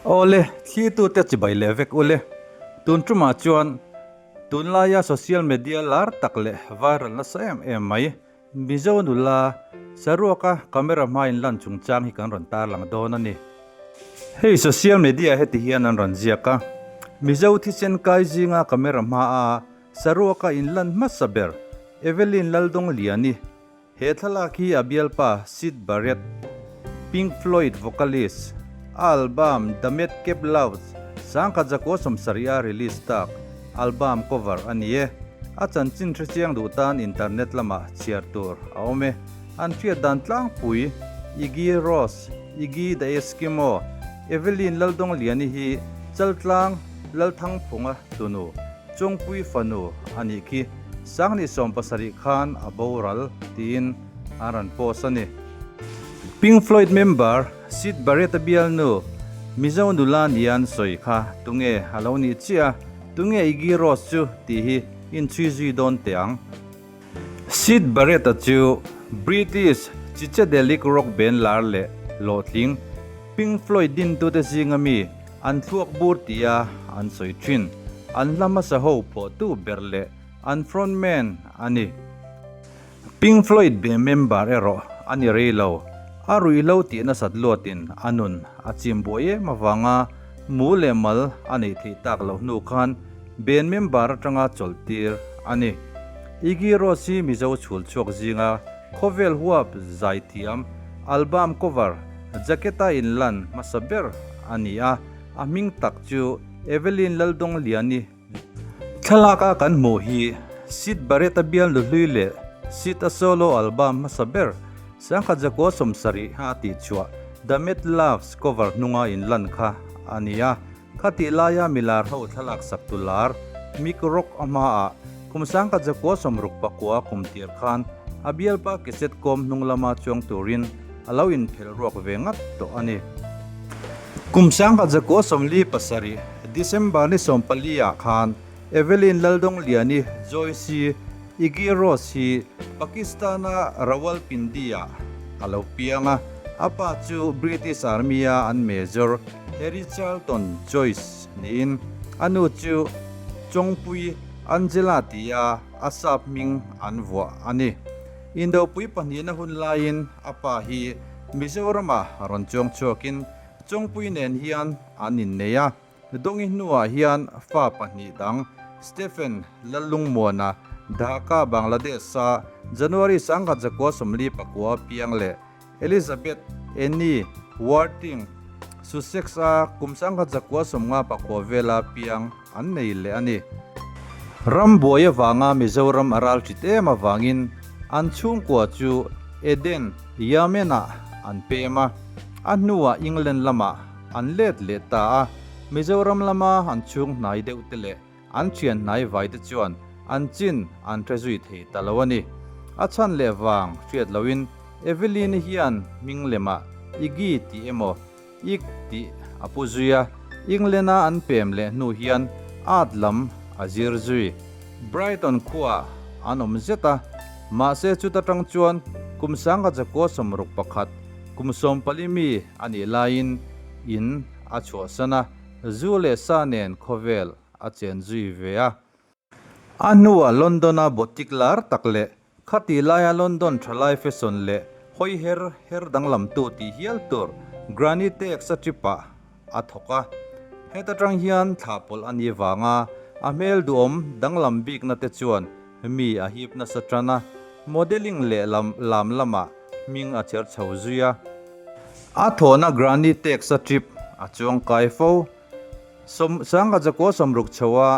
Awle, thlirtute chibai leh vek ule. Tun tumah chuan tunlaia social media lar tak leh viral nasa em em mai Mizo nula saruaka camera hmain lan chungchang hi kan rawn tarlang dawn a ni. Hei social media heti hian an rawn ziak a, Mizo thisen kai zinga camera hmaa saruaka inlan hmasa ber Evelyn Laldawngliani He thlalak hi a bialpa Syd Barrett, Pink Floyd vocalist, a album The Madcap Loves sangkhat zakua sawmsarih a release tak album cover a ni e. A chanchin hrechiang duh tan internet lamah chhiar tur a awm e. An hriat dan tlangpui Iggy Rose, Iggy the Eskimo, Evelyn Laldawngliani hi Chaltlang Lalthangphunga tunu Chawngpui fanu a nih khi Sanghnih 70 khan a boral tiin an rawn post a ni. Pink Floyd member Syd Barrett-a bialnu Mizo nula nia an sawi kha tunge a lo nih chiah a, tunge Iggy Rose chu tih hi inchhui zui dawn teh ang. Syd Barrett-a chu British psychedelic rock band lar leh hlawhtling Pink Floyd dintute zinga mi an thluak bur tia an sawi thin. An hla hmasa ho phuahtu ber leh an frontman a ni. Pink Floyd band member erawh a ni rei lo. A ruihhlo tih nasat luatin a nun a chim buai em avanga mu leh mal a neih theih tak loh hnu khan band member atanga chawlh tir a ni. Iggy Rose hi Mizo chhul chhuak zinga khawvel huap zaithiam album cover jacket-a inlan hmasa ber a ni a, a hming tak chu Evelyn Laldawngliani. Thlalak a kan hmuh hi Syd Barrett-a bial nuhlui leh Syd-a solo album hmasa ber sangkhat zakua 70 a tihchhuah The Mad Loves cover hnunga inlan kha a ni a. Khatih laia milar ho thlalak sak tu lar Mick Rock a hmaah kum 1969 kum tir khan a bialpa cassette kawm hnung lama chuang turin a lo inphelh ruak ve ngat tawh a ni. Kum 1947 December ni 14 ah khan Evelyn Laldawngliani Joyce Iggy Rose hi Pakistan-a Rawalpindi-ah a lo piang a, a pa chu British Army-a an Major Harry Charlton Joyce niin a nu chu Chawngpui Angela tia a sap hming an vuah a ni. Indopui pahnihna hun laiin a pa hi Mizoramah rawn chuang chhuakin Chawngpui nen hian an innei a. Dawngi hnuah hian fa pahnih dang Stephen Lallungmuana, Dhaka, Bangladesh-a January 1949 piang leh Elizabeth Annie Worthing, Sussex-a kum 1954 vela piang an nei leh a ni. Ram buai avanga Mizoram a ral ṭit em avangin an chhungkua chu Eden, Yemen-ah an pem a, a hnuah England lamah An let leh ta a, Mizoram lama an chhung hnai deuh te leh an thian hnai vai te chuan an chin an hre zui thei ta lo a ni. A chhan leh vang hriat loin Evelyn-i hian hming lemah Iggy tih emaw Ig tih a pu zui a, England-a an pem leh hnu hian art lam a zir zui. Brighton khuaah an awm zet a, mahse chuta tang chuan kum 1961 kum 14 mi A nih laiin in a chhuahsan a, zu leh sa nen khawvel a chen zui ve a. A hnuah London-a boutique lar tak leh khati laia London thalai fashion leh hawi her her danglamtu tih hial tur Granny Tex-a trip-ah a thawk a. Heta tang hian thla pawlh a nih vanga a hmel duhawm danglam bikna te chuan mi a hip nasa tan a, modelling leh lam lam lamah hming a cher chho zui a. A thawhna Granny Tex-a trip a chuang kai fo. Sawm sanga zakua sawmruk chho a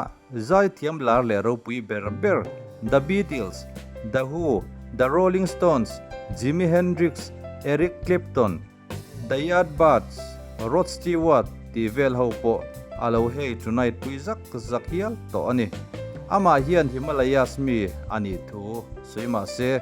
zaithiam lar leh ropui ber ber The Beatles, The Who, The Rolling Stones, Jimi Hendrix, Eric Clapton, The Yardbirds, Rod Stewart tih vel ho pawh a lo hei tonight pui zak zak hial tawh a ni. Amah hian Himalayas mi a nih thu sawi mah se,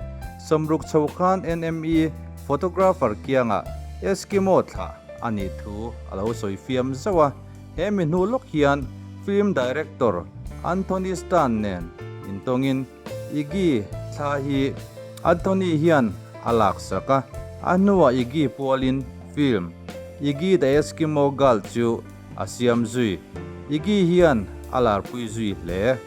sawmruk chho khan NME photographer kiangah Eskimo thlah a nih thu a lo sawi fiam zauh a. He mi hnu lawk hian film director Anthony Stern nen intawngin Iggy thla hi Anthony hian a laksak a, a hnuah Iggy pualin film. Iggy the Eskimo Girl chu a siam zui. Iggy hian a larpui zui hle.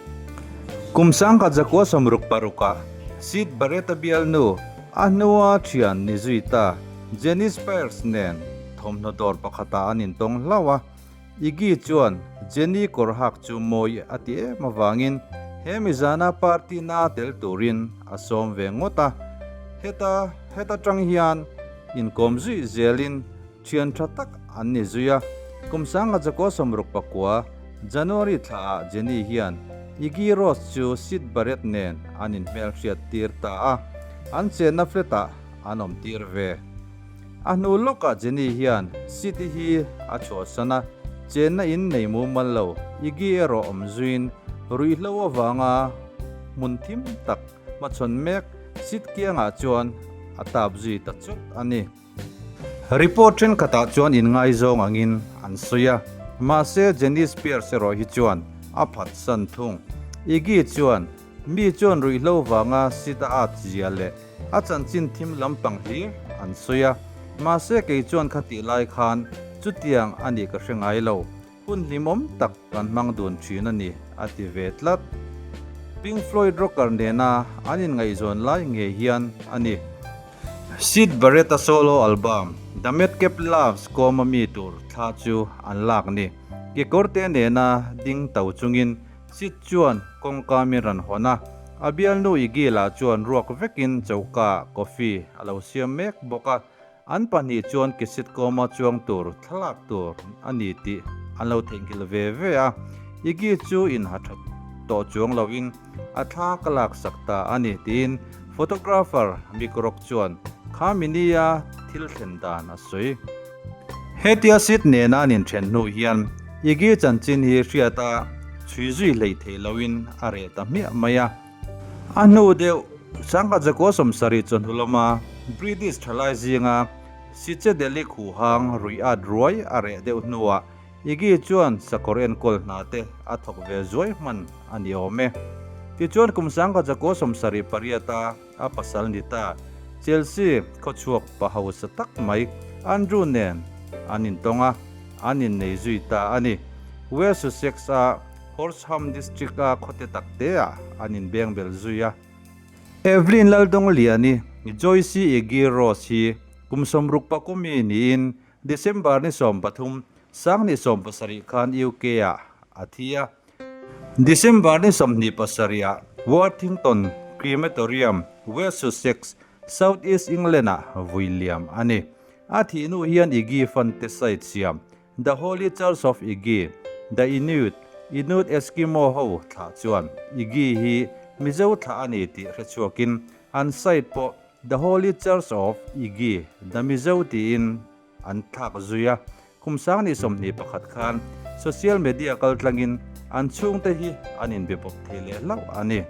Kum 1966-ah Syd Barrett-a bialnu a hnua thian ni zui ta Jenny Spears nen thawmhnaw dawr pakhatah an intawng hlauh a. Iggy chuan Jenny kawr hak chu mawi a ti em avangin he mizana party na tel turin a sawm ve ngawt a. Heta heta tang hian inkawm zui zelin thian tha tak an ni zui a. Kum 1969 January thlaah Jenny hian Iggy Rose chu Syd Barrett nen an inhmelhriat tir ta a, an chenna flat ah an awm tir ve. A hnu lawkah Jenny hian City hi a chhuahsan a, chenna in nei mumal lo, Iggy erawh awm zuiin ruihhlo avanga hmun thim tak hmachhawn mek Sid kiangah chuan a tap zui ta chawt a ni. Report thenkhatah chuan inngaizawng angin an sawi a, mahse Jenny Spears erawh hi chuan a phatsan thung. Iggy chuan Mi chuan ruihhlo vanga Sid a at zia leh a chanchin thim lampang hlir an sawi a, mahse kei chuan kha tih lai khan chutiang a nih ka hre ngai lo, hun hlimawm tak kan hmang dun thin a ni, a ti ve tlat. Pink Floyd rocker nena an inngaihzawn lai ngei hian a ni. Syd Barrett-a solo album The Madcap Laughs kawma mi tur thla chu an lak ni. Kekawrte nena ding to chungin Sid chuan kawngka min rawn hawn a, a bialnu Iggy-lah chuan ruak vekin choka coffee a lo siam mek bawk a, an pahnih chuan Kisit kawma chuang tur thlalak tur a ni tih an lo theihnghilh ve ve a, Iggy chu inha tha tawh chuang loin a thla ka laksak ta a ni tiin photographer Mick Rock chuan kha minia thil thlen dan a sawi. Hetia Sid nena an inthen hnu hian Iggy chanchin hi hriat a chhui zui hleih theih loin a reh ta hmiah mai a. A hnu deuh Sangkhat 1970 chawhnu lama British thalai zinga Psychedelic huhang ruih at ruai a reh deuh hnuah Iggy chuan sakawr enkawl hna te a thawk ve zuai hman a ni awm e. Tichuan kum 1978 a A pasal ni ta. Chelsea khawchhuak pa hausa tak mai Andrew nen an intawng a, an innei zui ta a ni. West Sussex a Horsham District a khawte tak te ah an inbeng bel zui a. Evelyn Laldawngliani, Joyce Iggy Rose hi kum 60 pakumi niin December ni 13, 2017 khan UK ah a thi a. December ni 27 ah Worthington Crematorium, West Sussex, South East England ah vui liam a ni. A thih hnu hian Iggy fante site siam The Holy Church of Iggy, The Inuit, Inuit Eskimo ho thlah chuan Iggy hi Mizo thlah a ni tih hrechhuakin an site pawh The Holy Church of Iggy, The Mizo tiin an thlak zui a. Kum 2021 khan social media kaltlangin an chhungte hi an inbe bawk thei leh hlauh a ni.